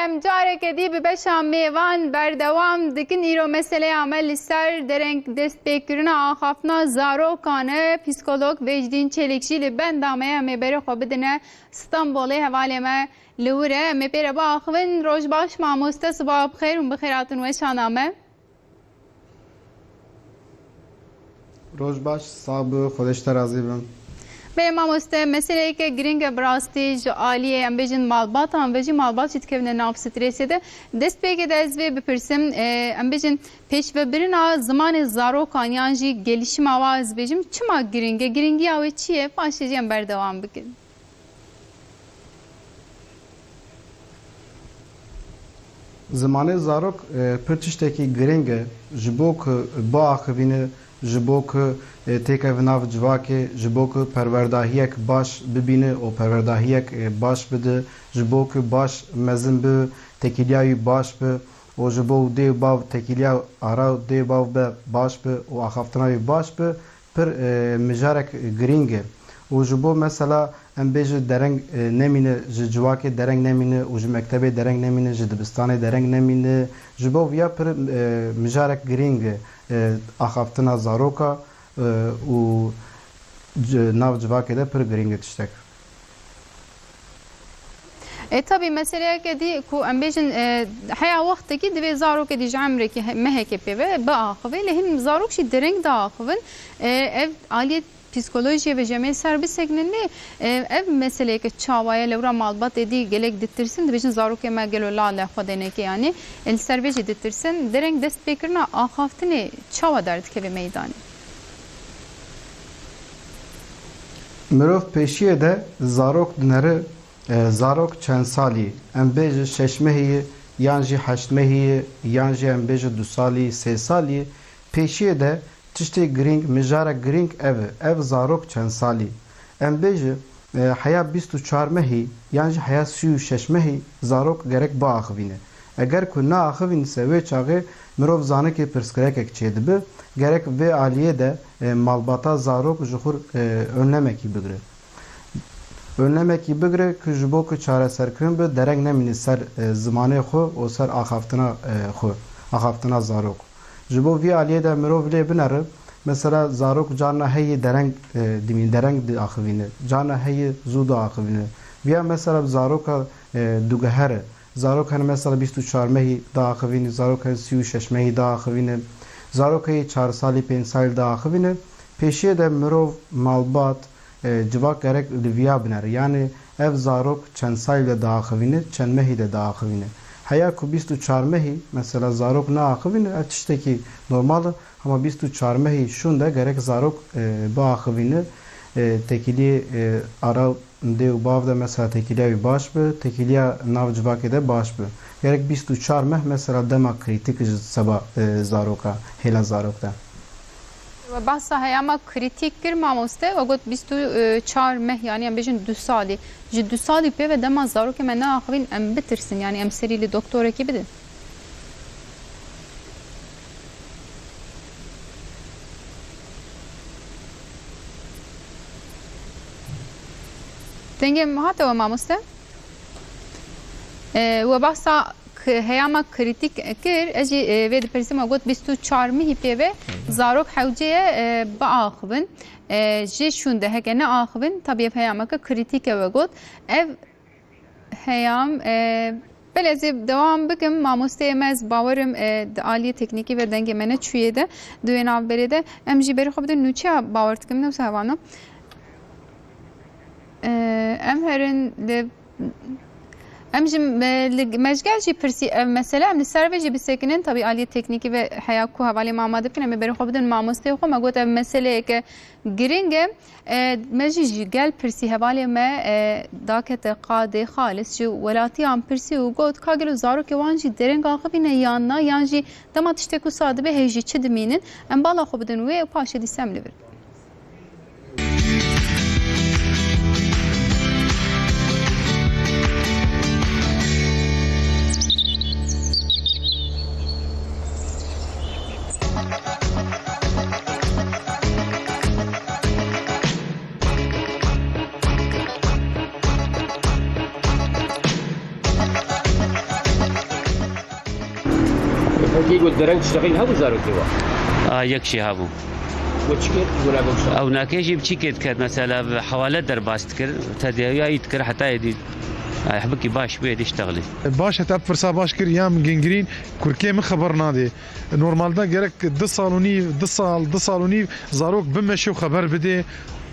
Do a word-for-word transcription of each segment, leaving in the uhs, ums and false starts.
Em careke dî bi beşa mêvan berdewam dikin. Îro meseleya me li ser dereng destpêkirina axaftina zarokan e. Psîkolog Vecdîn Çelîk jî li benda me ye. Em ê berê xwe bidine Stenbolê, hevalê me li wir e. Em ê pê re biaxivin. Roj baş mamoste, sibaha bi xêr hûn bi xêr hatin weşana me. Roj baş, sax bi, Xwedê ji te razî bin. Belê mamoste, meseleyeke girîng e bi rastî ji aliyê, em bêjin, malbatan ve jî, malbat jî dikevine nav stresê de. Destpêkê de ez vê bipirsim, e, em bêjin, pêşvebirina zimanê zarokan yan jî gelişima wa ez bêjim, çima girîng e? Girîngiya wê çi ye? Paşê jî em berdewam bikin. Zimanê zarok, e, pir tiştekî girîng e, ji bo ku biaxivîne, ji bo ku, e, têkeve nav civakê, ji bo ku perwerdahiyek baş bibîne û perwerdahiyek, e, baş bide, ji bo ku baş mezin bi, têkiliya wî baş bi û ji bo dê û bav, têkiliya ara dê û bav be baş bi û axaftina wî baş bi, pir, e, mijarek girîng e. Û ji bo mesela em bêjin dereng, e, nemîne, ji civakê dereng nemîne û ji mektebê dereng nemîne, ji dibistanê dereng nemîne. Ji bo viya pir, e, mijarek girîng e, e, axaftina zaroka, e, û ci-, nav civakê de pir girîng e tiştek. E, tabî meseleyeke dî ku em bêjin, e, heya wextekî divê zarokê dî ji emrekî he-, mehekê pê ve biaxivê, lê hin zarok jî dereng diaxivin. E, ev aliyê psîkolojiyê ve jî em ê ser bisekinin, lê, e, ev meseleyeke çawa ye, lewra malbatê dî gelek ditirsin, dibêjin zarokê me gelo lale xwe deneke, yanî, e, li ser vê jî ditirsin. Dereng destpêkirina axaftinê çawa derdikeve meydanê? Mirov pêşiyê de zarok dinere, e, zarok çend salî, em bêjin şeş mehî ye, yan jî heşt mehî ye, yan jî em bêjin du salî, sê salî, pêşiyê de tiştê girîng, mijarek girîng ev e, ev zarok çend salî. Em bêjin, e, heya bîst û çar mehî, yan jî heya sî û şeş mehî zarok gerek biaxivîne. Eger ku neaxivînise wê çaxê mirov zanikê pirsgirêkek çêdibe, gerek vê aliyê de, e, malbata zarok ji xwe, e, önlemekî bigire. Önlemekî bigire ku ji bo ku çareserkirin be, dereng nemîne ser, e, zimanê xwe û ser axaftina, e, xwe, axaftina zarok. Ji bo vî aliyê de mirov lê binere, mesela zarok carna heyî dereng, e, dimîn, dereng diaxivîne, carna heyî zû diaxivîne. Viya mesela zaroka, e, dugeher e. Zarok hene mesela bîst û çar mehî diaxivîne, zarok hene sî û şeş mehî diaxivîne, zarok heyî çar salî, pênc salî diaxivîne. Pêşiyê de mirov, malbat, e, civak gerek li viya binere. Yanî ev zarok çend salî de diaxivîne, çend mehî de diaxivîne. Heya ku bîst û çar mehî, mesela zarok neaxivîne, ev tiştekî normal e. Hema bîst û çar mehî şûn de gerek zarok, e, biaxivîne, e, têkiliyê, e, ara dê û bav de mesela têkiliya wî baş be, têkiliya nav civakê de baş be. Gerek bîst û çar meh mesela dema krîtîk ji seba, e, zaroka, hêla zarok de. We behsa heyama krîtîk kir mamoste, we got bîst û çar meh, yanî em bêjin du salî. Ji du salî pê ve dema zarokê me neaxivîn em bitirsin, yanî em serî li doktorekî bidin. Dengê min hate we mamoste? E, we behsa k-, heyama krîtîk kir, ez jî, e, vê dipirsim, we got bîst û çar mehî pê ve zarok hewce ye, e, biaxivin. E, ji şûn de heke neaxivin, tabî ev heyameke krîtîk e we got. Ev Heyam, e, belê ez ê dewam bikim. Mamosteyê me, ez bawerim, e, di aliyê teknîkî ve dengê me neçûye de, di wê navberê de. Em jî berê xwe bidin nûçeya, bawer dikim, ne wisa hevano. E, em herin li, em ji, e, li Mejgel jî pirsî ev mesele, em li ser vê jî bisekinin. Tabî aliyê teknîkî ve heya ku hevalê me amade bikin, em ê berê xwe bidin mamosteyê xwe. Me got ev meseleyeke Giring e, e, me jî ji gel pirsî, hevalê me, e, dakete qadê xalis ji welatiyan pirsî û got, ka gelo zarokê wan jî dereng axivîne yan na, yan jî dema tiştek wisa dibe hê jî çi dimînin? Em bala xwe bidin wê û paşê dîsa em li vir. Kî got dereng tiştexîl hebû zarokê wa? A, yek jî hebû. Got çi kir? Got hebû tiştexîl. Ew nakê jî çi kê diket, mesela, bi hewale derbas dikir, tedawiya yî dikir, heta êdî, ay, hebikî baş bû, êdî ştexilî. Baş e, te pirsa baş kir, ya min gingirîn, kurkê min xeber nadê. Normalde gerek du sal û nîv, du sal, du sal û nîv zarok bimeşe û xeber bidê.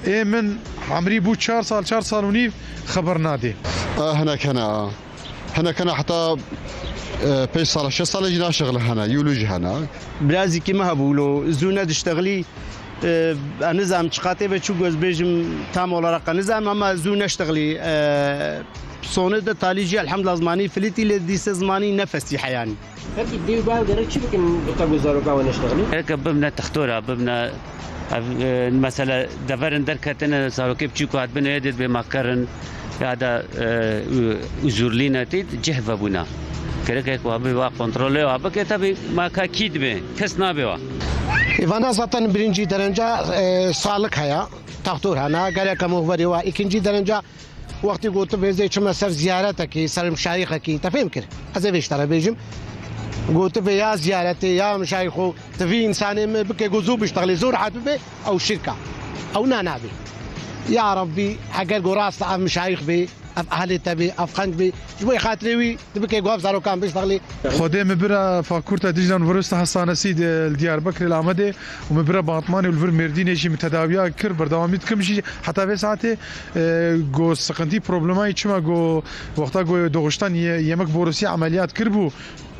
Ê min emrî bû çar sal, çar sal û nîv xeber nadê. A, hinek hene a. Hinek hene heta, e, pênc sala, şeş sala jî naşixile hene, yûlû jî hene. Birazîkî me hebû lo, zû nediştexilî, e, ez nizam çiqatê ve çû goz bêjim tam olarak ez nizam ama zû neştexilî, e, sonê de talî jî elhamdulillah zimanî filîtî lê dîse zimanî nefesî heyanî. Peki dê û bav gerek çi bikin bi te ku zaroka we neştexilî? Gerek bibne textora, bibne, ev, e, mesela deverin derketine, zarokê biçûk hatibin ê dê bê makerin ya da, e, û, û zûrlîne tê cih vebûna. Gerek ek wa bi wa kontrolê wa bike, tabi maka kî dibe, kes nabe wa. Îvana zaten birinci derece, e, sağlık haya, doktor hana, gerek muhberi wa, ikinci derece Wextî gotibe zê çime ser ziyaretekî, ser mişayixekî, te fêm kir? Ez ê vê ji te re bêjim. Gotibe ya ziyaretê, ya mişayixo, tu vî însanê min bike ku zû biştexilê, zû rehet bibe, ew şirk e. Ew na nabe. Ya Rabbî, heger ku rast e ev mişayix bê, ev ahlê te bê, ev xenk bê, ji bo xatirê wî, Tu bike guh ev zarokan biştexilî. Xwedê min bira Fakulta Dicle Üniversite Hastanesi de li Diyarbakirê li Amedê û min bira Batmanê û li vir Mêrdînê jî min tedawiya kir, berdewamî dikim jî heta vê saetê, e, go sıkıntı problemayî çima go wexta go doğuştan ye-, yemek borusu ameliyat kir bû,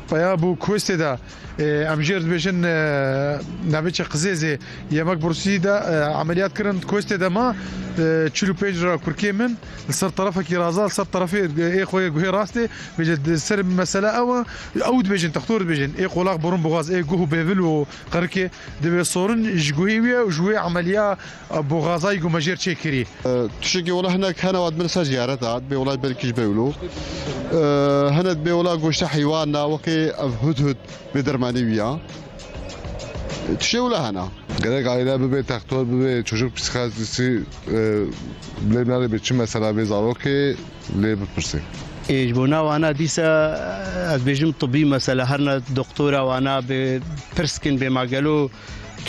peya bû Kuwestê de, e, em jêr dibêjin, e, navê çi Qizêzê yemek borusu de, e, ameliyat kirin Kuwestê de ma, e, çil û pênc ra kurkê min. Li ser terefekî raza, li ser terefê, ê xwe yê guhê rastê, bêje di ser mesele ew e, ew dibêjin, textor dibêjin, ê qolak burun boxaz, ê guh û bêvil û qirikê, divê sorin ji guhê wî ye û ji wê emeliya, e, boxazayî ku me jêr çêkirî. E, tiştekî wela hinek hene, wat bin ser ziyaret hat, bê wela belkî ji bewlo. E, hene bê wela goşte heywan na, wekê ev hudhud bê dermanî wî ya. E, tiştê wela hene. Gerek aile bibe, textor bibe, çocuk psikiyatrisi, e, lê binare be çi mesela bê zarokê lê bipirsê. Ê, ji bona wana dîsa, ez bêjim tibî mesela, herna doktora wana bê pirs kin bê ma gelo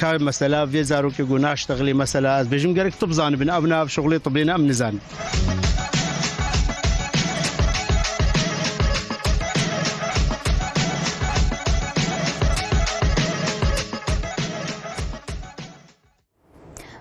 ka mesela vê zarokê ku naştexilê mesela, ez bêjim gerek tib zanibin, ev na ev şixulê tibê ne, em nizanin.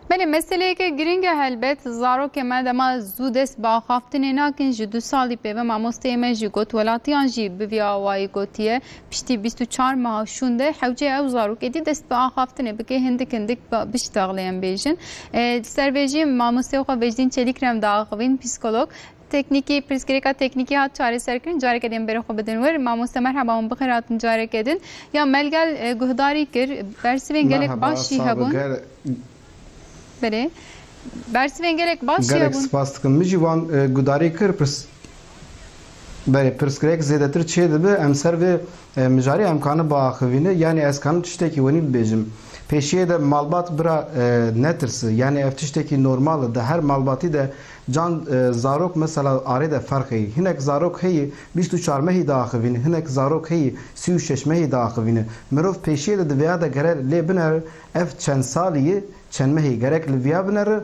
Belê, meseleyeke girîng e helbet. Zarokê me dema zû dest bi axaftinê nakin. Ji du salî pê ve mamosteyê me jî got, welatiyan jî bi vî awayî gotiye, piştî bîst û çar meha şûnde hewce ew zarok êdî dest bi axaftinê bike, hindik hindik bi-, biştexlê em bêjin. E, ser vê jî mamosteyê xwe Vecdîn Çelîk re em diaxivîn, psîkolog. Teknîkî, pirsgirêka teknîkî hat çareserkirin. Careke din berê xwe bidin wir. Mamoste merheba, hûn bi xêr hatin careke din. Ya me li gel, e, guhdarî kir. Bersivên gelek Merhaba, baş jî sağ ol. hebûn. Gel- Belê. Bersivên gelek baş jî Gelek hebûn. spas dikim. Min jî wan, e, guhdarî kir. Pirs-, belê, pirsgirêk zêdetir çê dibe. Em ser vê, e, mijarê em kanin biaxivîne. Yanî ez kanim tiştekî wenî bibêjim. Pêşiyê de malbat bira, e, netirsi. Yanî ev tiştekî normal e. Di her malbatî de Can, e, zarok mesela arê de ferq heye. Hinek zarok heye bîst û çar mehî diaxivîne, hinek zarok heye sî û şeş mehî diaxivîne. Mirov pêşiyê de di vêya de gere lê binere ev çend salî ye, çend mehî gerek li vêya binere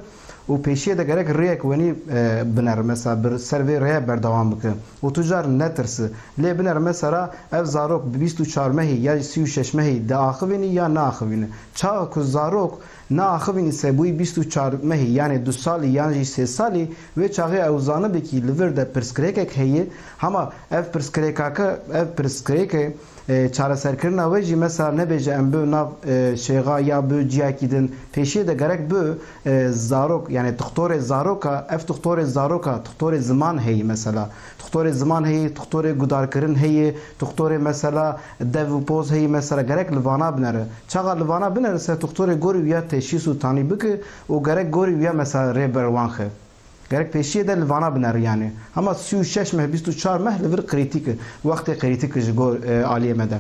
û pêşiyê de gerek rêyek wenî, e, binere. Mesela bi ser vê rêya berdewam bike û tu car netirse. Lê binere mesela ev zarok bi bîst û çar mehî ya sî û şeş mehî diaxivîne ya naaxivîne. Çaxa ku zarok Naaxivînî se bûyî bîst û çar mehî, yanê du salî yan jî sê salî, wê çaxê ew zanibikî li vir de pirsgirêkek heye, hema ev pirsgirêkake, ev pirsgirêke, e, çareserkirina wê jî mesela nebêje em bi nav, e, şêxa ya bi ciyakî din, pêşiyê de gerek bi, e, zarok, yanê tuxtorê zaroka, ev tuxtorê zaroka, tuxtorê ziman heye mesela. Tuxtorê ziman heye, tuxtorê gudarkirin heye, tuxtorê mesela dev û poz heye, mesela gerek li vana binere. Çaxa li vana binere se tuxtorê gorî wiya teşhîs û tanî bike û gerek gorî wiya mesela rê ber wan xe. Gerek pêşiyê de li vana binere yanî. Hema sî û şeş meh, bîst û çar meh li vir krîtîk e. Wextê krîtîk e ji gor, e, aliyê me de.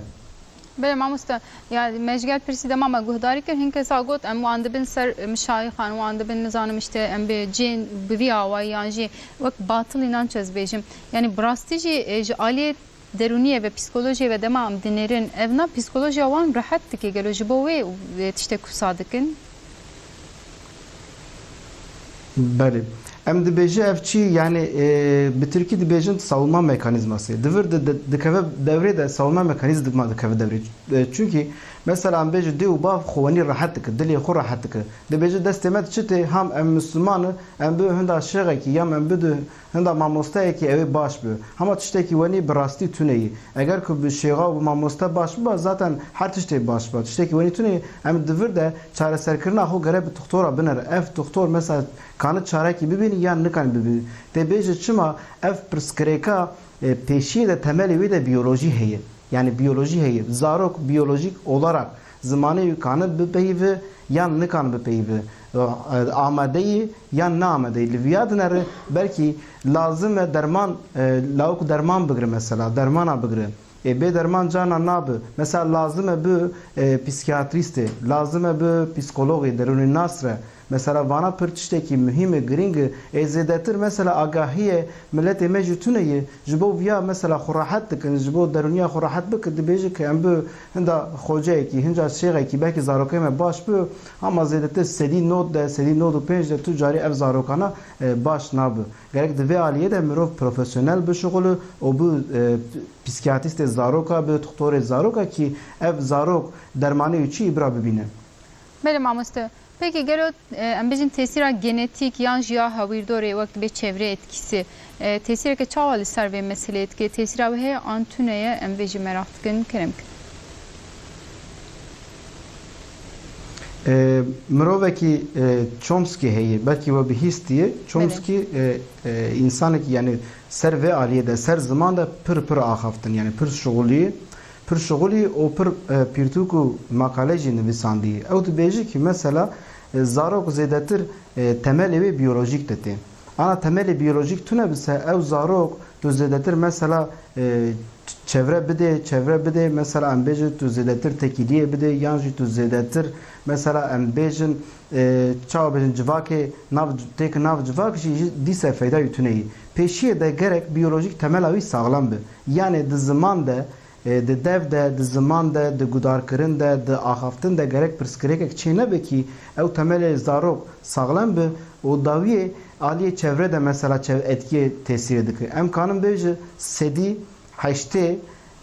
Belê mamoste, ya me ji gel pirsî dema me guhdarî kir, hin kesa got em wan dibin ser, e, mişayixan, wan dibin nizanim işte em bi cên bi vî awayî yan jî wek batilî nan çi ez bêjim. Yanî bi rastî jî, e, ji aliyê derûniyê ve, psîkolojiyê ve dema em dinêrin, ev na psîkolojiya wan rehet dike gelo ji bo wê, e, tiştek wisa dikin? Belê. Em dibêje ev çi, yani, e, bi tirkî dibêjin savunma mekanîzması. Di vir di, di, dikeve dewrê de savunma mekanîzma dikeve dewrê. E, çunkî mesela em bêje dê û bav xwe wenî rehet dike, dilê xwe rehet dike. Dibêje destê me di çi tê, ham em Misliman in, em bi hinda şêxekî, ya em bi di hinda mamosteyekî ew ê baş bi. Hema tiştekî wenî bi rastî tune yî. Eger ku bi şêxa û bi mamoste baş biba, zaten her tiştê baş biba. Tiştekî wenî tune yî, em di vir de çareserkirina xwe gere bi doktora binere. Ev doktor mesela kani çarekî bibînî yan nikanî bibînî. Tê bêje çima ev pirsgirêka, e, pêşiyê de temelê wê de biyolojî heye. Yani biyolojî heye. Zarok biyolojîk olarak zimanê wî kani bipeyive yan nikan bipeyive. E, amadeyî yan naamadeyî. Li viya dinere belkî lazim e derman, e, lawik derman bigire mesela, dermana bigire. E, bê derman carna nabe. Mesela lazim e bi, e, psîkiyatrîstê, lazim e bi psîkologê, derûnînas re. Mesela vana pir tiştekî muhîm e, girîng e. Ê zêdetir mesela agahiyê miletê me jî tune ye. Ji bo viya mesela xwe rehet dikin, ji bo derûniya xwe rehet bikin, dibêje ke em bi hinda xoceyekî, hinca şêxekî, belkî zarokê me baş bi, ama zêdetir sedî nod de, sedî nod û pênc de tu carî ev zarokana, e, baş nabi. Gerek di vê aliyê de mirov profesyonel bişuxulu û bi, e, psîkiyatrîstê zaroka, bi doktorê zaroka kî ev zarok dermanê wî çi bira bibîne. Belê mamoste. Peki gelo, e, em bêjin tesîra genetîk yan jî ya hawîrdorê wek dibê çevre etkîsî, e, tesîreke çawa li ser vê meseleyê dike? Tesîra wê heye an tune ye? Em vê jî meraq dikin. Kerem kin. E, mirovekî, e, Chomsky heye, belkî we bihîstiye. Belê. Chomsky, e, e, însanekî, yani ser vê aliyê de, ser ziman de pir pir axaftin, yani pir şixulî, pir şixulî û pir, e, pirtûk û makale jî nivîsandî. Ew dibêje ki mesela, e, zarok zêdetir, e, temelê wê biyolojîk de tê. Ana temelê biyolojîk tune bise, ew zarok tu zêdetir mesela, e, ç-, çevre bidê, çevre bidê, mesela em bêjin tu zêdetir tekîliyê bidê, yan jî tu zêdetir mesela em bêjin, e, çawa bêjin, civakê nav, têk nav civak jî, jî dîse feyda wî tune yî. Pêşiyê de gerek biyolojîk temela wî saxlem bi. Yani di ziman de, e, di dev de, di ziman de, di gudarkirin de, di axaftin de gerek pirsgirêkek çê nebe kî ew temelê zarok saxlem bi û dawiyê aliyê çevre de mesela çev-, etkiyê tesîrê dike. Em kanin bêjin sedî heştê,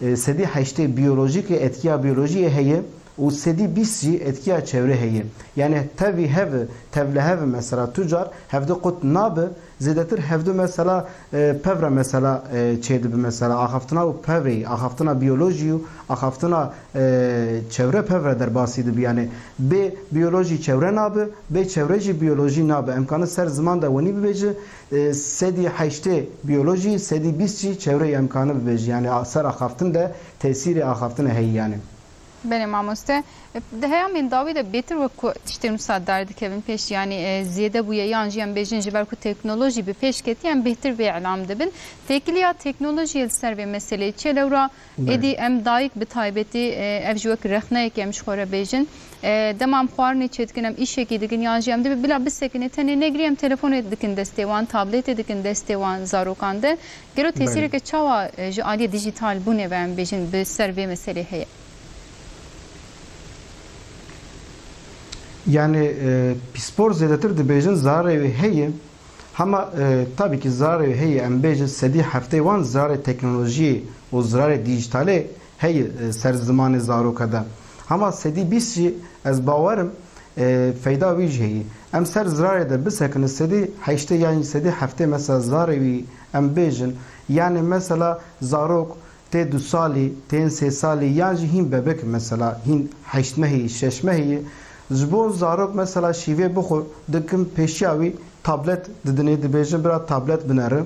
e, sedî heştê biyolojîk e, etkiya biyolojiyê heye û sedî bîst jî etkiya çevre heye. Yani tevî hev, tevlihev mesela tu car hevdu qut nabe, zêdetir hevdu mesela, e, pevre mesela, e, çêdibe mesela, axaftina û pevreyî, axaftina biyolojî û axaftina, e, çevre pevre derbasî dibe. Yani bê biyolojî çevre nabe, bê çevre jî biyolojî nabe. Em kanin ser ziman de wenî bibêje, e, sedî heştê biyolojî, sedî bîst jî çevreyê em kanin bibêjin. Yani a-, ser axaftin de tesîrê axaftinê heye yani. Belê mamoste. Di heyamên dawî de bêtir wek ku tiştên wisa derdikevin pêş, yani, e, zêde bûye yan jî em bêjin ji ber ku teknolojî bi pêş ketiye, em bêhtir vê îlam dibin. Têkiliya teknolojiyê li ser vê meseleyê çi ye lewra? Belê. Êdî em dayik bi taybetî, e, ev jî wek rexneyekê em ji xwe re bêjin. E, dema em xwarinê çêdikin, em îşekî dikin, yan jî em dibê bila bisekine, tenê negirî, em telefonê dikin destê wan, tabletê dikin destê wan zarokan de. Gelo Belê. tesîreke çawa, e, ji aliyê dijîtal bûnê ve em bêjin bi ser vê meselê heye? Yani, e, pispor zêdetir dibêjin zararê wê heye. Hema, e, tabii ki zararê heye, em bêjin sedî heftê wan zararê teknolojiyê û zararê dîjîtalê heye, e, ser zimanê zaroka de. Hema sedî bîst jî ez bawerim, e, feyda wî jî heye. Em ser zararê de bisekinin, sedî heştê yan jî sedî heftê mesela zararê wî em bêjin. Yani mesela zarok tê du salî, tên sê salî yan jî hîn bebek mesela, hîn heşt mehî, şeş mehî, ji bo zarok mesela şîvê bixwe dikin pêşiya wî tablet didinê, dibêjin bira tablet binere,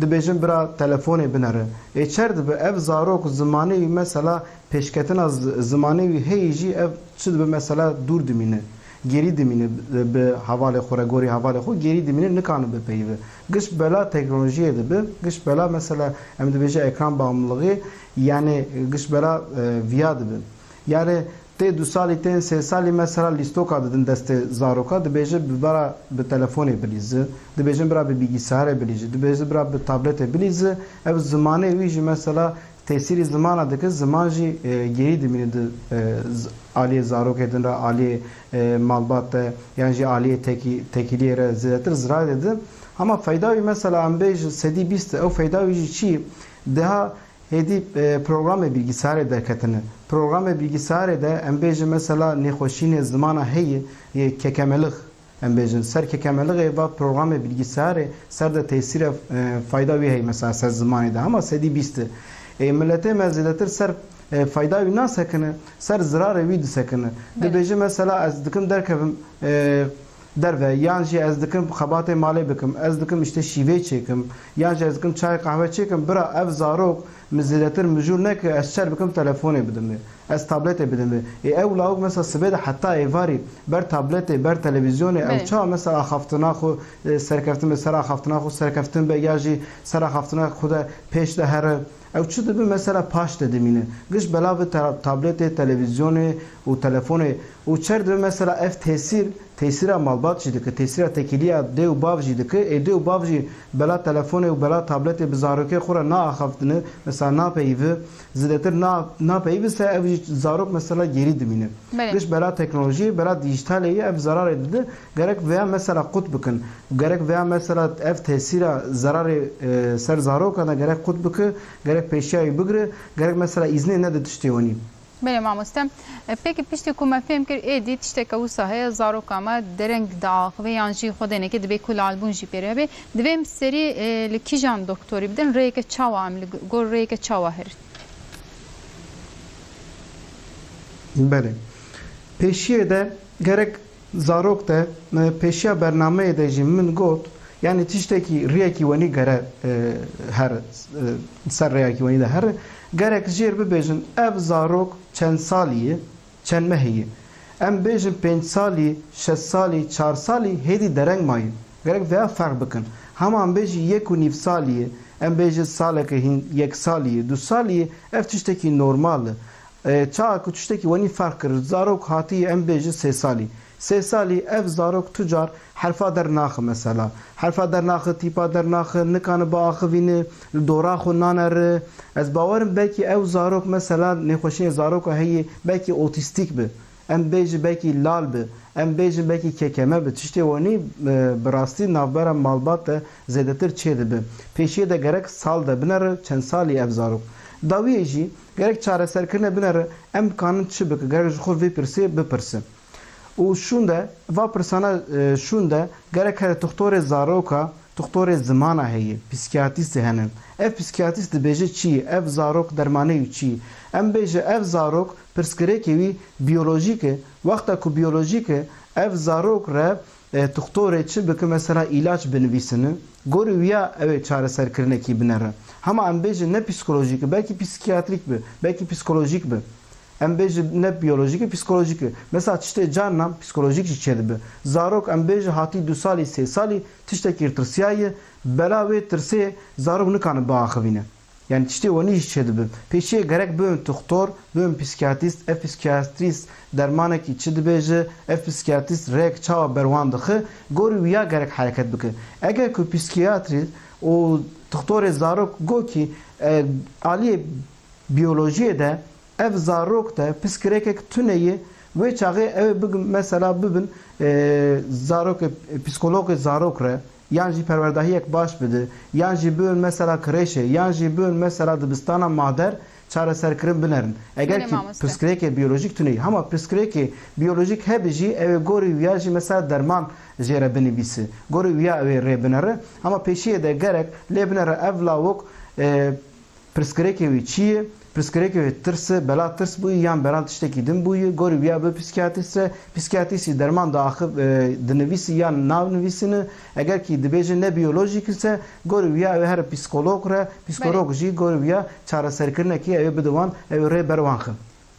dibêjin bira telefonê binere. Ê çer dibe ev zarok zimanê wî mesela pêşketina z-, zimanê wî heyî jî ev çi dibe mesela dûr dimîne. Gêrî dimîne bi, bi hevalê xwe re, gorî hevalê xwe gêrî dimîne, nikane bipeyive. Giş bela teknolojiyê dibe, giş bela mesela em dibêje ekran bağımlılığı, yani giş bela, e, viya dibe. Yani tê du salî, tên sê salî mesela lîstoka didin destê zaroka, dibêje bi bera bi telefonê bilîzi, dibêjin bira bi bilgisayarê bilîzi, dibêje bira bi tabletê bilîzi, ev zimanê wî jî mesela tesîrî zimana dike, ziman jî, e, gerî dimîne di, e, z-, aliyê zarokê din re, aliyê, e, malbat de, yan jî aliyê tekî-, tekîliyê re zêdetir zirar dide. Hema feyda wî mesela em bêjin sedî bîst e, ew feyda wî jî çi ye? Deha hêdî, e, programê bilgisayarê derketine. Programê bilgisayarê de em bêjin mesela nêxweşînê zimana heye, yê kekemelix, em bêjin, ser kekemelixê va programê bilgisayarê ser de tesîre, e, fayda wî heye mesela ser zimanê de. Hema sedî bîst e. Ê, miletê me zêdetir ser, e, fayda wî nasekine, ser zirarê wî disekine. Belê. Dibêje mesela ez dikim derkevim, e, derve, yan jî ez dikim xebatê malê bikim, ez dikim işte şîvê çêkim, yan jî ez dikim çay qehwe çêkim, bira ev zarok min zêdetir mijûl neke, ez çer bikim telefonê bidim wê. Ez tabletê bidim wê. Ê, ew lawik mesela sibê de heta êvarî ber tabletê, ber televîzyonê, ew Belê. çawa mesela axaftina xwe, e, serkeftin be, ser axaftina xwe serkeftin be, ya jî ser axaftina xwe de pêş de here. Ew çi dibe mesela paş de dimîne. Giş bela bi ta-, tabletê, televîzyonê û telefonê û çer dibe mesela ev tesîr, tesîra malbat jî dike, tesîra tekîliya dê û bav jî dike. Ê dê û bav jî bela telefonê û bela tabletê bi zarokê xwe re naaxaftine, mesela napeyivî, zêdetir na-, napeyivî se ev jî zarok mesela gerî dimîne. Belê. Giş bela teknolojiyê, bela dîjîtalê yê ev zerarê dide, gerek veya mesela qut bikin. Gerek veya mesela ev tesîra zerarê, e, ser zarokan de gerek qut bike, gerek pêşiya wî bigire, gerek mesela îznê nede tiştê wenî. Belê mamoste. E, peki piştî ku me fêm kir, êdî tişteke wisa heye, zaroka me dereng diaxive yan jî xwedêneke dibê ku lalbûn jî pê re hebe. Divê em serî, e, li kîjan doktorî bidin, rêyeke çawa em li gor rêyeke çawa herin? Belê. Pêşiyê de gerek zarok de, e, pêşiya bernameyê de jî min got, yanî tiştekî riyekî wenî gere, e, her, e, ser rêyekî wenî de here. Gerek jêr bibêjin, ev zarok çend salî ye, çend mehî ye. Em bêjin pênc salî, şeş salî, çar salî hêdî dereng maye. Gerek veya ferq bikin. Hema em bêjî yek û nîv salî ye, em bêjin saleke hîn yek salî ye, du salî ye, ev tiştekî normal e. E, çawa ku tiştekî wenî ferq kir, zarok hatî em bêjin sê salî. Sê salî ev zarok tu car herfa dernaxe mesela. Herfa dernaxe, tîpa dernaxe, nikane biaxivîne, li dora xwe nanere. Ez bawer im belkî ew zarok mesela nêxweşiyê zaroka heye, belkî otîstîk bi. Em bêjin belkî lal bi. Em bêjin belkî kekeme bi. Tiştê wenî, e, bi rastî navbera malbat de zêdetir çêdibe. Pêşiyê de gerek sal de binere, çend salî ev zarok. Dawiyê jî gerek çareserkirine binere, em kanin çi bikin, gerek ji xwe vê pirsê bipirsin. Û şûnde, va pirsana, e, şûnde, gerek here tuxtorê zaroka, tuxtorê zimana heye, psîkiyatrîstê hene. Ev psîkiyatrîst dibêje çi ye, ev zarok dermanê wî çi ye? Em bêje ev zarok pirsgirêkê wî biyolojîk e. Wexta ku biyolojîk e, ev zarok re, e, tuxtorê çi bike, mesela îlaç binivîsine, gorî wiya ew ê çareserkirinekî binere. Hema em bêje ne psîkolojîk e, belkî psîkiyatrîk bi, belkî psîkolojîk bi. Em bêjin ne biyolojîk e, psîkolojîk e. Mesela tiştê carna psîkolojîk jî çêdibe. Zarok em bêjin hatî du salî, sê salî tiştekî tirsiyaye, bela wê tirsê zarok nikane biaxivîne. Yani tiştê wenî jî çêdibe. Pêşiyê gerek bibin tuxtor, bibin psîkiyatrîst, ev psîkiyatrîst dermanekî çi dibêje, ev psîkiyatrîst rêk çawa ber wan dixe, gorî wiya gerek hereket bike. Eger ku psîkiyatrî û tuxtorê zarok got kî, e, aliyê biyolojiyê de ev zarok de pirsgirêkek tune ye, wê çaxê ew ê bigin, mesela bibin, e, zarokê, psîkologê zarok re, yan jî perwerdahiyek baş bide, yan jî bibin mesela kreşê, yan jî bibin mesela dibistana mader çareserkirin binerin. Eger Belê ki mamoste. Pirsgirêkê biyolojîk tune ye. Hema pirsgirêkê biyolojîk hebe jî ew ê gorî wiya jî mesela derman jê re binivîse. Gorî wiya ew ê rê binere. Hema pêşiyê de gerek lê binere ev lawok, e, Pirsgirêkê wî çi ye? Pirsgirêkê wî tirs e, bela tirs bûyî yan bela tiştekî din bûyî, gorî wiya bi psîkiyatrîst re, psîkiyatrîstî derman diaxi-, e, dinivîsî yan navnivîsîne, eger kî dibêje ne biyolojîk ise, gorî wiya ew here psîkolog re, psîkolog Belê. jî gorî wiya çareserkirinekî ew ê bide wan, ew ê rê ber wan xe.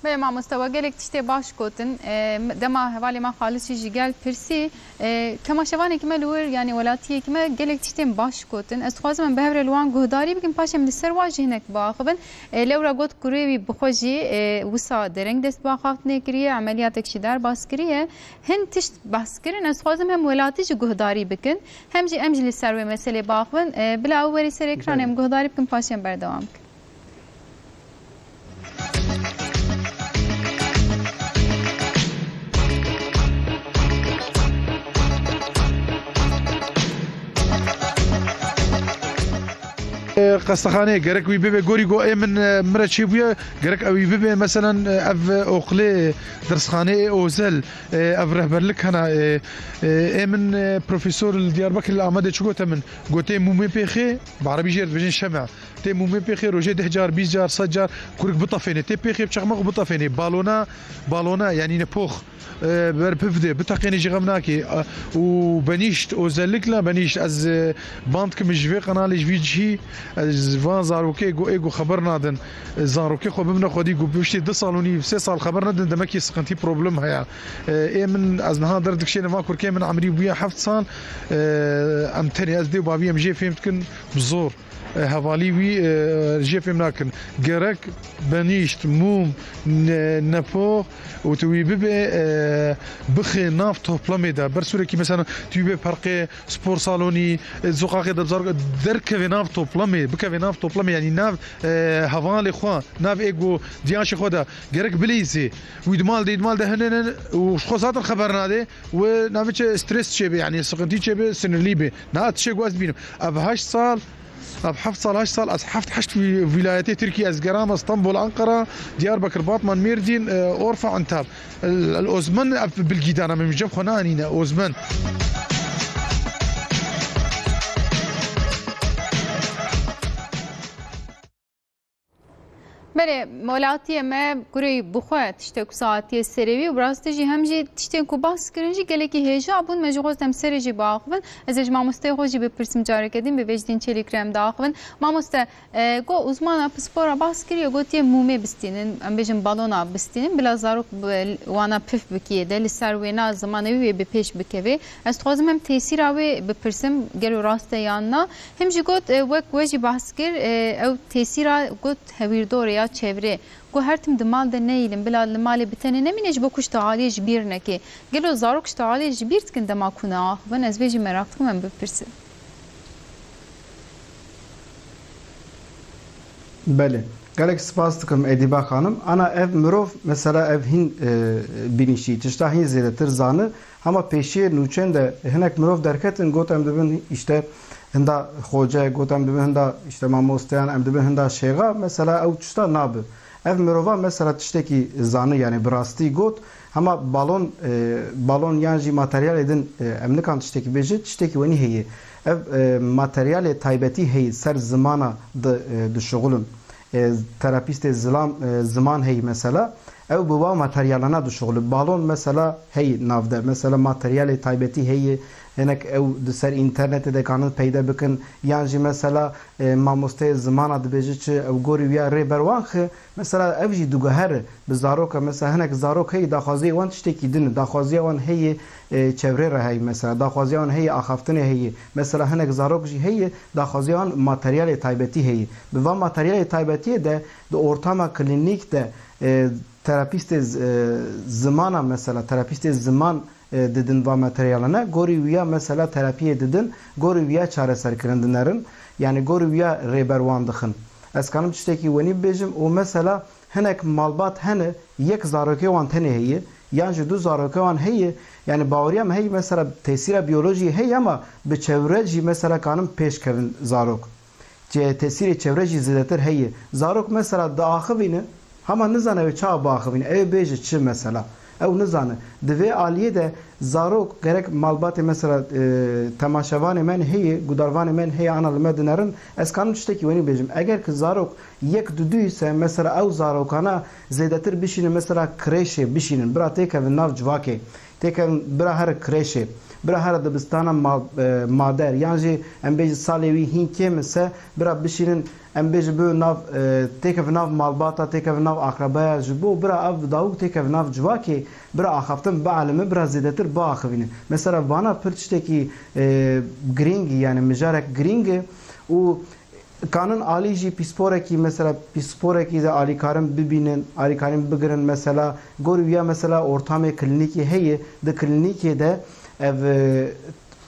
Belê mamoste, we gelek tiştê baş gotin. E, dema hevalê me Xalis jî ji gel pirsî, e, temaşevanekî me li wir, yanî welatiyekî me gelek tiştên baş gotin. Ez dixwazim em bi hev re li wan guhdarî bikin, paşê em li ser wan jî hinek biaxivin. E, lewra got kurê wî bi xwe jî, e, wisa dereng dest bi axaftinê kiriye, emeliyatek jî derbas kiriye. Hin tişt behs kirin, ez dixwazim hem welatî jî guhdarî bikin, hem jî em jî li ser wê meselê biaxivin. E, bila ew werî ser ekranê, Belê. em guhdarî bikin, paşê em berdewam bikin. E, qestexaneyê gerek wî bibe, gorî ku ê min, e, min re çêbûye, gerek ew wî bibe. Meselen, e, ev, e, oqilê dersxaneyê ê ozel, e, ev rehberlik hena, e, e, ê min, e, profesor li Diyarbekir li Amedê çi gote min? Gotê mûmê pêxê, bi erebî jê re dibêjin şeme. Tê mûmê pêxê rojê deh car, bîst car, sed car kurik bitefêne. Tê pêxê bi çeqmeq û bitefêne. Balona, balona, yanî ne pox, e, ber piv de, biteqêne jî xem nake. E, û benîşt, özellikle benîşt. Ez, e, band kim ji vê qenalê, ji vî cihî, ez van zarokê ku ê ku xeber nadin, e, zarokê xwe bibine xwedî ku piştî du sal û nîv, sê sal xeber nedin, demekî sıkıntı, problem heye. E, ê min, ez niha derdikşêne van kurkê min emrî bûye heft sal. E, em tenê ez dê û bavî em jê fêm dikin bi zor. E, hevalî wî, e, jê fêm nakin. Gerek benîşt, mûm, ne-, nepox û tu wî bibe, e, bixê nav toplemê de. Ber sûrekî mesela tu wî bê perqê, spor salonî, e, zoqaqê de bizar-, derkeve nav toplemê, bikeve nav toplemê, yanî nav, e, hevalê xwe, nav ê ku diyaşê xwe de. Gerek bileyzê. Wî di mal de, di mal de hene ne û ji xwe zaten xeber nade. Wê navê çi stres çêbe, yanî sıkıntı çêbe, sinirlî be. Na tişê ku ez dibînim. Ev heşt sal Ev heft sal, heşt sal, ez heft, heşt wî-, wîlayetê Tirkiyê ez gerama, Stenbol, Ankara, Diyarbekir, Batman, Mêrdîn, e, Orfa, Entab. El, el Ozmen ev bilgî dana min, cem xwe neanîne, Ozmen. Belê, welatiyê me kurê bi xwe tiştek wisa hatiye serê wî û bi rastî jî hem jî tiştên ku behs kirin jî gelekî hêja bûn. Me jî xwest em serê jî biaxivin. Ez ê ji mamosteyê xwe jî bipirsim careke din, bi Vecdîn Çelîk re em diaxivin. Mamoste, e, got, uzmana pispora behs kiriye, gotiye mûmê bistînin, em bêjin balona bistînin, bila zarok bi wana pif bikiyê de, li ser wêna zimanê wî wê bi pêş bikevê. Ez dixwazim hem tesîra wê bipirsim, gelo rast e yan na? Him jî got, e, wek we jî behs kir, e, ew tesîra got hewîrdorê ya çevrê. Got her tim di mal de neyîlin, bila li malê bi tenê nemîne ji bo ku ji tealiyê ji bîr neke. Gelo zarok ji tealiyê ji bîr dikin dema ku neaxivin? Ez vê jî meraq dikim em bipirsin. Belê. Gelek spas dikim Edîba xanim. Ana ev mirov mesela ev hîn, e, bînîşî, tişta hîn zêdetir zani. Hema pêşiyê nûçên de hinek mirov derketin, got em dibin işte hinda xoce, got em dibin hinda işte mamosteyan, em dibin hinda şêxa, mesela ew tişta nabi. Ev mirova mesela tiştekî zani, yani bi rastî got, hema balon, e, balon yan jî materyalê din, e, em nikan tiştekî bêjin, tiştekî wenî heye. Ev, e, materyalê taybetî heye, ser zimana di, e, dişuxulin. E, terapîstê zilam, e, ziman heye mesela. Ew bi wa materyalana dişuxulin. Balon mesela heye nav de. Mesela materyalê taybetî heye. Hinek ew di ser înternetê de kanin peyde bikin. Yan jî mesela, e, mamosteyê zimana dibêje çi, ew gorî wiya rê ber wan xi. Mesela ev jî diguhere bi zaroka. Mesela hinek zarok heye, daxwaziyê wan tiştekî din e. Daxwaziya wan heye, e, çevrê re heye mesela. Daxwaziya wan heye, axaftinê heye. Mesela hinek zarok jî heye, daxwaziya wan materyalê taybetî heye. Bi van materyalê taybetiyê de di ortama klînîk de, e, terapîstê z-, e, zimana mesela, terapîstê ziman, e, didin va materyalane. Gorî wiya mesela terapiyê didin, gorî wiya çareserkirin dinerin. Yani gorî wiya rêber wan dixin. Ez kanim tiştekî wenî bibêjim û mesela hinek malbat hene, yek zarokê wan tenê heye, yan jî du zarokê wan heye, yani baweriya me heye mesela tesîra biyolojiyê heye ama bi çewre jî mesela kanin pêş kevin zarok. Çe-, tesîrê çewre jî zêdetir heye. Zarok mesela diaxivîne, hema nizane ew çawa biaxivîne, ew ê bêje çi mesela. Ew nizane. Di vê aliyê de zarok gerek malbatê mesela, e, temaşevanê me heye, gudarvanê me heye, ana li me dinerin, ez kanim tiştekî wenî bêjim. Eger ki zarok yek dudu ise mesela ew zarokana zêdetir bişînin mesela kreşê bişînin, bira têkevin nav civakê. Têkevin bira here kreşê, bira here dibistana ma-, e, mader, yan jî em bêjin salê wî hîn kêm ise, bira bişînin, em bêjin bibin nav, e, têkevin nav malbata, têkevin nav akrabaya, ji bo bira ev dawik têkevin nav civakê, bira axaftin bielime, bira zêdetir biaxivîne. Mesela vana pir tiştekî, e, girîng, yani mijarek girîng e û Kanin alî jî pîsporekî, mesela pîsporekî de alîkarin bibînin, alîkarin bigirin, mesela gorî wiya mesela ortamê klînîkê heye, di klînîkê de ev, e,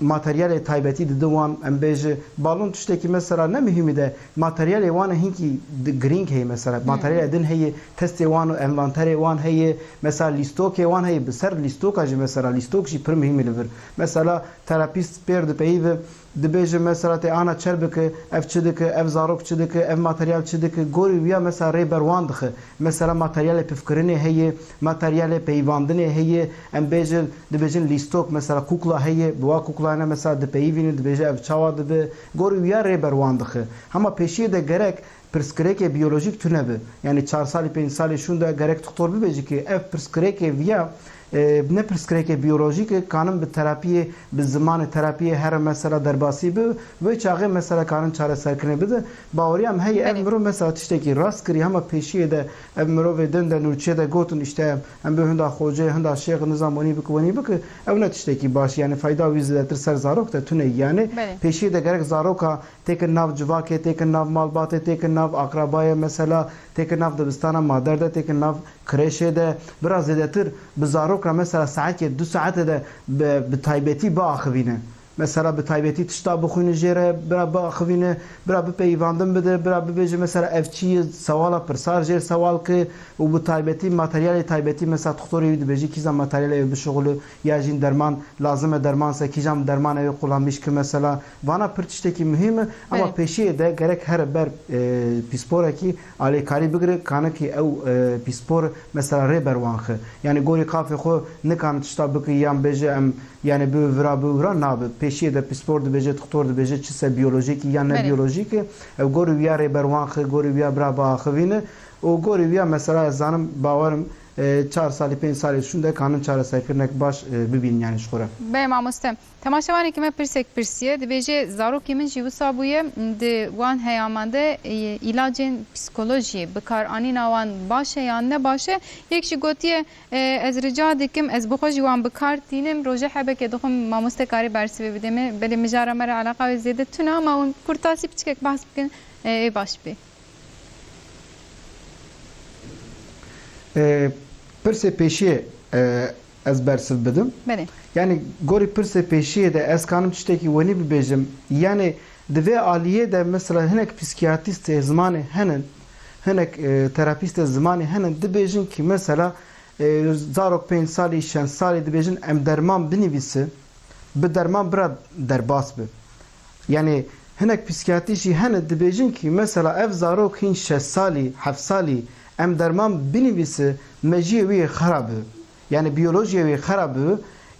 materyalê taybetî didin wan, em bêje, balon tiştekî mesela ne muhîmî de, materyalê wan hinkî di-, girîng heye mesela. Materyalê din heye, testê wan û envanterê wan heye, mesela lîstokê wan heye, bi ser lîstoka jî mesela, lîstok jî pir muhîmî li vir. Mesela terapîst pêr dipeyive, dibêje mesela tê ana çer bike, ev çi dike, ev zarok çi dike, ev materyal çi dike, gorî wiya mesela rê ber wan dixe. Mesela materyalê pifkirinê heye, materyalê peyivandinê heye, em bêjin, dibêjin lîstok, mesela kukla heye, bi wa kuklayane mesela dipeyivîne, dibêje ev çawa dibe, gorî wiya rê ber wan dixe. Hema pêşiyê de gerek pirsgirêkê biyolojîk tune be. Yanî çar salî, pênc salî şûnde gerek doktor bibêje ki ev pirsgirêkê viya, e, ne pirsgirêkê biyolojîk e, kanin bi terapiyê, bi zimanê terapiyê here mesela derbasî bi, vê çaxê mesela kanin çareserkirinê bide. Baweriya em heye ev Belê. mirov mesela tiştekî rast kirî, hema pêşiyê de ev mirovê din de nûçê de gotin, işte, em bi hinda xocê, hinda şêx, nizam wenî bike, wenî bike, ew ne tiştekî baş, yani fayda wî zêdetir ser zarok de tune, yani Belê. pêşiyê de gerek zaroka têkin nav civakê, têkin nav malbatê, têkin nav akrabayê, mesela têkin nav dibistana mader de, têkin nav kreşê de, bira zêdetir bi zarok re mesela saetê, du saete de bi, bi taybetî biaxivîne. Mesela bi taybetî tişta bixwîne jê re, bira biaxivîne, bira bipeyivandin bide, bira bibêje mesela ev çi ye, sewala pirsar jê re sewal ke û bi taybetî materyalê taybetî mesela doktorê wî dibêje kîjan materyalê wê bişuxule ya jîn derman lazim e, derman se, kîjan derman ew ê qulamîş ke mesela. Vana pir tiştekî muhîm e, ama Belê. pêşiyê de gerek here ber, e, pîsporekî alêkarî bigire, kanikî ew, e, pîspor mesela rê ber wan xe. Yani gorî qafê xwe nikane tişta bike yan bêje em, yani bi vira bi vira nabe. Pêşiyê de pîspor dibêje, doktor dibêje çi se biyolojîk e yan ne Belê. biyolojîk e. Ew gorî wiya rê ber wan xe, gorî wiya bira biaxivîne. Û gorî wiya mesela ez zanim, bawerim, e, çar salî, pênc salî şûnde kanin çareserkirinek baş, e, bibînin yani ji xwe re. Belê mamoste. Temaşevanekî me pirsek pirsiye, dibêje, zarokê min jî wisa bûye, di wan heyaman de, e, îlacên psîkolojiyê bikaranîna wan baş e yan ne baş e? Yek jî gotiye, e, ez rica dikim, ez bi xwe jî wan bi kar tînim, rojê hebekê dixwim mamoste karê bersivê bide me, belê mijara me re eleqa wê zêde tune, ama hûn kurtasî piçkek behs bikin, e, ê baş bê. E, pirsê pêşiyê, e, ez bersiv bidim. Belê. Yani gorî pirsê pêşiyê de ez kanim tiştekî wenî bibêjim. Yani di vê aliyê de mesela hinek psîkiyatrîstê zimanê henin, hinek, e, terapîstê zimanê henin dibêjin ki mesela, e, zarok pênc salî, şeş salî dibêjin em derman binivîsi, bi derman bira derbas bi. Yani hinek psîkiyatrîst jî hene dibêjin ki mesela ev zarok hîn şeş salî, heft salî em derman binivîsi, mejiyê wî yê xera bi. Yani biyolojiyê wî xera bi.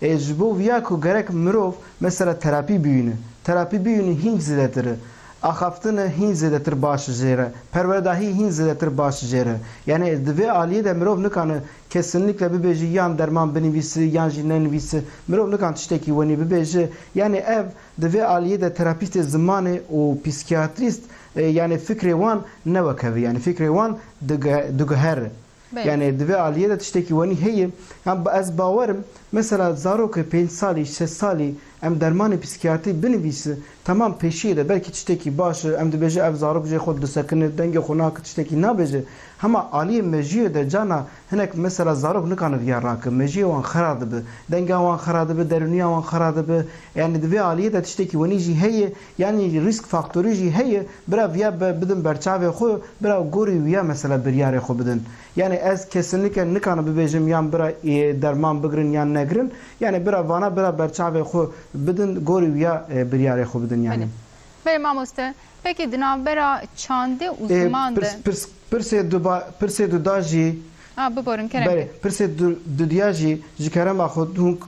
E, ji bo viya ku gerek mirov mesela terapî biyûne. Terapî biyûne hîn zêdetir e. Axaftine hîn zêdetir baş jê re. Perwerdahî hîn zêdetir baş jê re. Yani di vê aliyê de mirov nikane kesinlikle bibêje yan derman binivîse yan jî nenivîse. Mirov nikan tiştekî wenî bibêje. Yani ev di vê aliyê de terapîstê zimanê û psîkiyatrîst, e, yani fikrê wan ne wek hev e. Yani fikrê wan diguhe-, diguhere. Belê. Yani di vê aliyê de tiştekî wenî heye. Em, ez bawerim, mesela zarokê pênc salî, şeş salî em dermanê psîkiyatrî binivîse, temam pêşiyê de belkî tiştekî baş e, em dibêje ev zarok jê xwe disekine, dengê xwe nake, tiştekî nabêje. Hema aliyê mejiyê de cana hinek mesela zarok nikane viya rake. Mejiyê wan xera dibe, denga wan xera dibe, derûniya wan xera dibe. Yani di vê aliyê de tiştekî wenî jî heye, yani rîsk faktorî jî heye, bira viya be-, bidin berçavê xwe, bira gorî wiya mesela biryarê xwe bidin. Yani ez kesinlikle nikane bibêjim yan bira, e, derman bigirin yan negirin. Yani bira vana bira berçavê xwe bidin, gorî wiya, e, biryarê xwe bidin yani. Belê. Belê mamoste. Peki di navbera çandê û E, ziman de pirs-, pirs-, pirsê duba-, pirsê duda jî A, biborin, kerem Belê, ke. pirsê du-, dudiya jî ji kerema xwe hûn,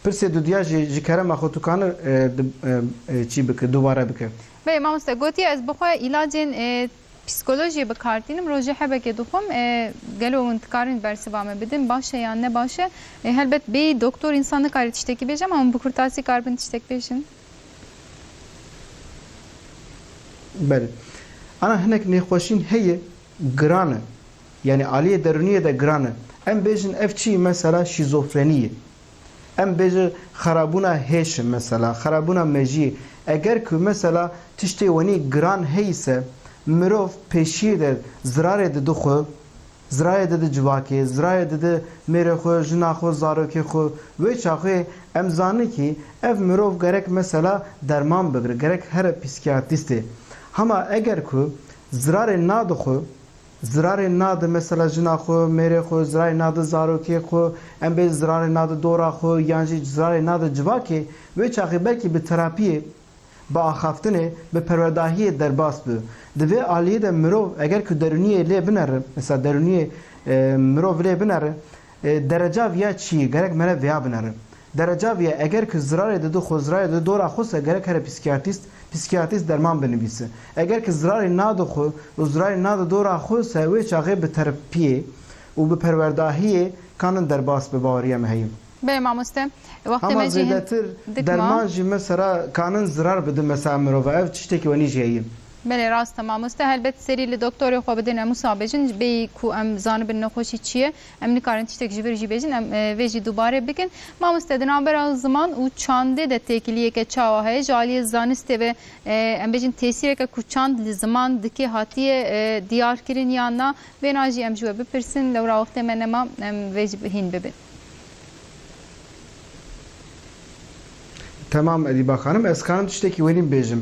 pirsê dudiya jî ji kerema xwe tu kanir, e, di-, e, e, çî bike, dubare bike. Belê, mamoste, gotiye ez bi xwe îlacên, e, psîkolojiyê bi kar tînim, rojê hebekê dixwim, e, gelo hûn dikarin bersiva me bidin, baş e yan ne baş e? E, helbet bêyî doktor însan nikare tiştekî bêje, ama hûn bi kurtasî karibin tiştek bêjin. Belê. Ana hinek nêxweşîn heye, giran e. Yani aliyê derûniyê de giran e. Em bêjin ev çi mesela şîzofrenî ye. Em bêjin xerabûna hêş e mesela, xerabûna mejiyê. Eger ku mesela tiştê wenî giran heyî se, mirov pêşiyê de zirarê dide xwe, Zirarê dide civakê, zirarê dide mêrê xwe, jina xwe, zarokê xwe. Wê çaxê em zanin kî ev mirov gerek mesela derman bigire, gerek here psîkiyatrîstê. Hema eger ku zirarê nade xwe, zirarê nade mesela jina xwe, mêrê xwe, zirarê nade zarokê xwe, em bê zirarê nade dora xwe yan jî zirarê nade civakê, wê çaxê belkî bi terapiyê, bi axaftinê, bi perwerdahiyê derbas bi. Di vê aliyê de mirov eger ku derûniyê lê binere, mesela derûniyê, e, mirov lê binere, e, dereca viya çi ye? Gerek mere viya binere. Dereca viya eger ku zirarê dide xwe, zirarê dide dora xwe se gerek here psîkiyatrîst, psîkiyatrîst derman binivîse. Eger ku zirarê nade xwe û zirarê nade dora xwe se wê çaxê bi terapiyê û bi perwerdahiyê kanin derbas bi, baweriya me heye. Belê mamoste, wextê Hema me jî hin zêdetir dik derman ma. Jî mesela kanin zirar bidin mesela mirova. Ev tiştekî wenî jî heye. Belê rast e mamoste. Helbet serî li doktorê xwe bidin, em wisa bêjin. Bêyî ku em zanibin nexweşî çi ye, em nikarin tiştek ji vir jî bêjin, em, e, vê jî dubare bikin. Mamoste, di navbera ziman û çandê de têkiliyeke çawa heye? Ji aliyê zanistê ve, e, em bêjin têsîreke ku çand li ziman dike hatiye, e, diyar kirin yan na? Vêna jî em ji we bipirsin, lewra wextê me nema, em vê jî hîn bibin. Temam Edîba xanim, ez kanim tiştekî wenî bêjim.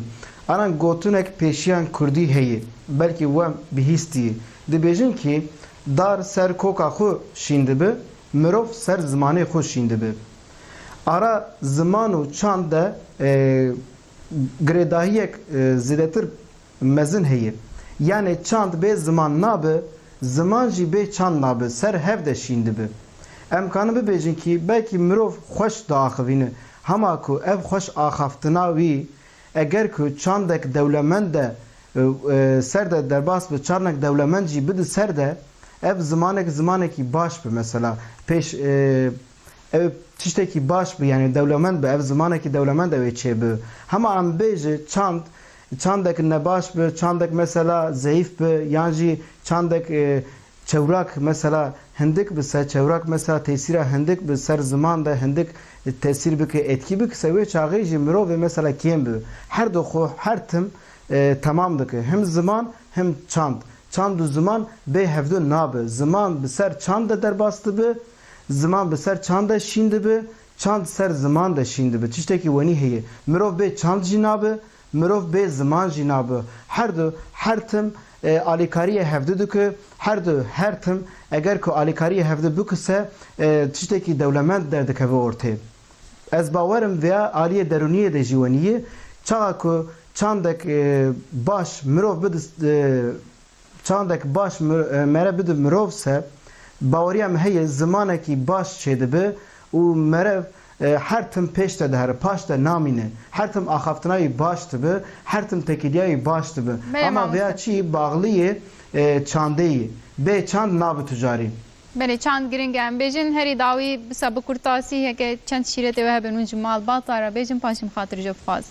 Anan gotinek pêşiyan kurdî heye, belkî we bihîstiye. Dibêjin kî dar ser koka xwe şîn dibe, mirov ser zimanê xwe şîn dibe. Ara ziman û çand de, e, girêdahiyek, e, zêdetir mezin heye. Yanê çand bê ziman nabe, ziman jî bê çand nabe, ser hev de şîn dibe. Em kanin bibêjin kî belkî mirov xweş diaxivîne. Hema ku ev xweş axaftina wî, eger ku çandek dewlemend de, e, e, ser de derbas bi, çandek dewlemend jî bide ser de, ev zimanek, zimanekî baş bi mesela. Pêş, e, Ew tiştekî baş bi, yanî dewlemend bi, ev zimanekî dewlemend ew ê çêbi. Hema em bêje çand, çandek nebaş bi, çandek mesela zeyîf bi, yan jî çandek, e, çewrak mesela hindik bi se, çewrak mesela tesîra hindik bi ser ziman de hindik, e, tesîr bike, etkî bike se, wê çaxê jî mirovê mesela kêm bi. Her du xwe her tim, e, temam dike. Him ziman, him çand. Çand û ziman bê hevdu nabe. Ziman bi ser çand de derbas dibe, ziman bi ser çand de şîn dibe, çand ser ziman de şîn dibe. Tiştekî wenî heye. Mirov bê çand jî nabe, mirov bê ziman jî nabe. Her du, her tim, e, alîkariyê hevdu dike, her du, her tim, eger ku alîkariyê hevdu bikise, e, tiştekî dewlemend derdikeve ortê. Ez bawer im vêya aliyê derûniyê de jî wenî ye. Çaxa ku çandek, e, baş mirov bidis-, e, çandek baş mir-, e, mere bide mirov se, baweriya min heye zimanekî baş çêdibe û mere, e, her tim pêş de dihere, paş de namîne. Her tim axaftina wî baş dibe, her tim têkiliya wî baş dibe. Belê Ama mamoste. Vêya çî baxlî ye, e, çandê yî. Bê çand nabe tu carî. Belê, çand giring e. Em bêjin herî dawî bisa bi kurtasî heke çend şîretê we hebin hûn ji malbata re bêjin, paşê min xatir ji we bixwazim.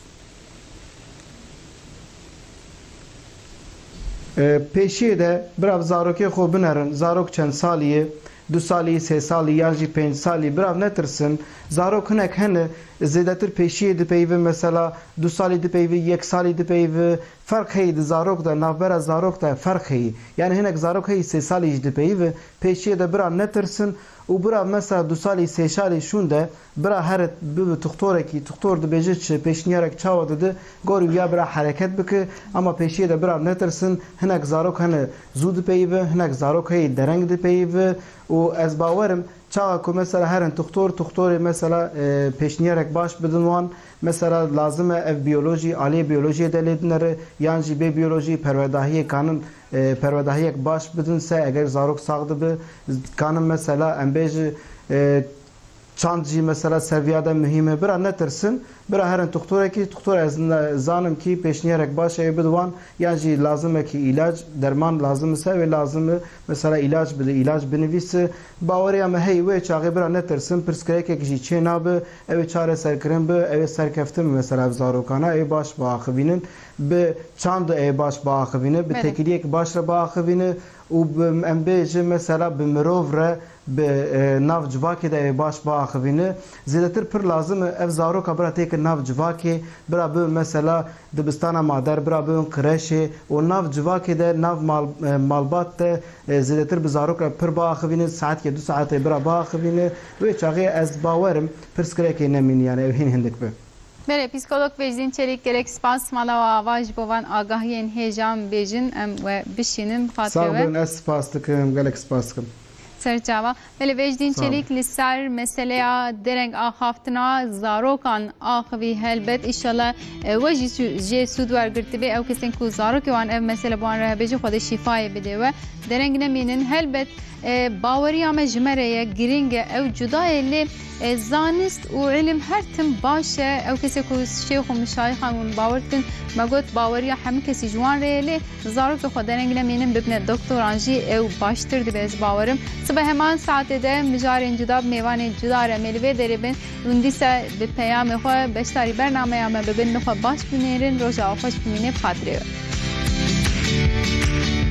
E, pêşiyê de bira bi zarokê xwe binerin, zarok çend salî ye, du salî, sê salî yan jî pênc salî, bira netirsin. Zarok hinek hene zêdetir pêşiyê dipeyivin, mesela du salî dipeyivin, yek salî dipeyivin, Ferq heye di zarok de, navbera zarok de ferq heye. Yanî hinek zarok heye sê salî jî dipeyive, pêşiyê de bira netirsin û bira mesela du salî, sê salî şûn de bira here bibe tuxtorekî, tuxtor dibêje çi, pêşniyarek çawa dide, gorî wiya bira hereket bike, ama pêşiyê de bira netirsin, hinek zarok hene zû dipeyive, hinek zarok heye dereng dipeyive û ez bawer im, Çaxa ku mesela herin tuxtor, tuxtorê mesela, e, pêşniyarek baş bidin wan. Mesela lazim e ev biyolojî, aliyê biyolojiyê de lê dinere, yan jî bê biyolojî perwerdahiyê kanin, e, perwerdahiyek baş bidin se eger zarok sax dibi, kanin mesela em bêji, e, çand jî mesela seviya de muhîm e. Bira netirsin, bira herin tuxtorekî, tuxtor ez ne-, zanim kî pêşniyarek baş e bidin wan. Yan jî lazim e kî îlac, derman lazim ise wê lazim e mesela îlac bide, îlac binivîse. Baweriya me heye wê çaxê bira netirsin, pirsgirêkek jî çê nabe, ew ê çareserkirin bi, ew ê serkeftin bi mesela ev zarokana, ew ê baş biaxivînin, bi çand ew ê baş biaxivîne, bi Belê. Têkiliyek baş re biaxivîne û bi, em bêjin mesela bi mirov re bi, e, nav civakê de ê baş biaxivîne. Zêdetir pir lazim e ev zaroka bira têke nav civakê, bira bibin mesela dibistana mader, bira bibin kreşê û nav civakê de, nav mal-, e, malbat de, e, zêdetir bi zaroka pir biaxivîne, saetkê du saetê bira biaxivîne. Wê çaxê ez bawerim pirsgirêkê nemîne, yani ew hîn hindik be. Belê, psîkolog Vecdîn Çelîk, gelek spas. Mala we ava ji bo van agahiyên hêjan bêjin, em we bişînin, bi xatirê we. Sağ bin, ez spas dikim, gelek spas dikim. Ser çava. Belê, Vecdîn Sağ ol. Çelîk li ser meseleya dereng axaftina zarokan axivî helbet. Înşallah, e, we jî sü-, jê sûd wergirtibê. Ew kesên ku zarokê wan ev mesele bi wan re hebe jî Xwedê şîfayê bidê we. Dereng nemînin. Helbet, e, baweriya me ji me re ye, girîng e, ew cuda ye, lê, e, zanist û îlim her tim baş e. Ew kesê ku şêx û mişayixan hûn bawer dikin, me got baweriya hemû kesî ji wan re ye, lê zarokê xwe dereng nemînin, bibine doktoran jî ew baştir dibe, ez bawerim. Sibe heman saetê de mijarên cuda bi mêvanên cuda re em ê li vê derê bin. Hûn dîsa bi peyamê xwe beşdarî bernameya me bibin, li xwe baş binêrin, roja we xweş bimîne, bi xatirê we.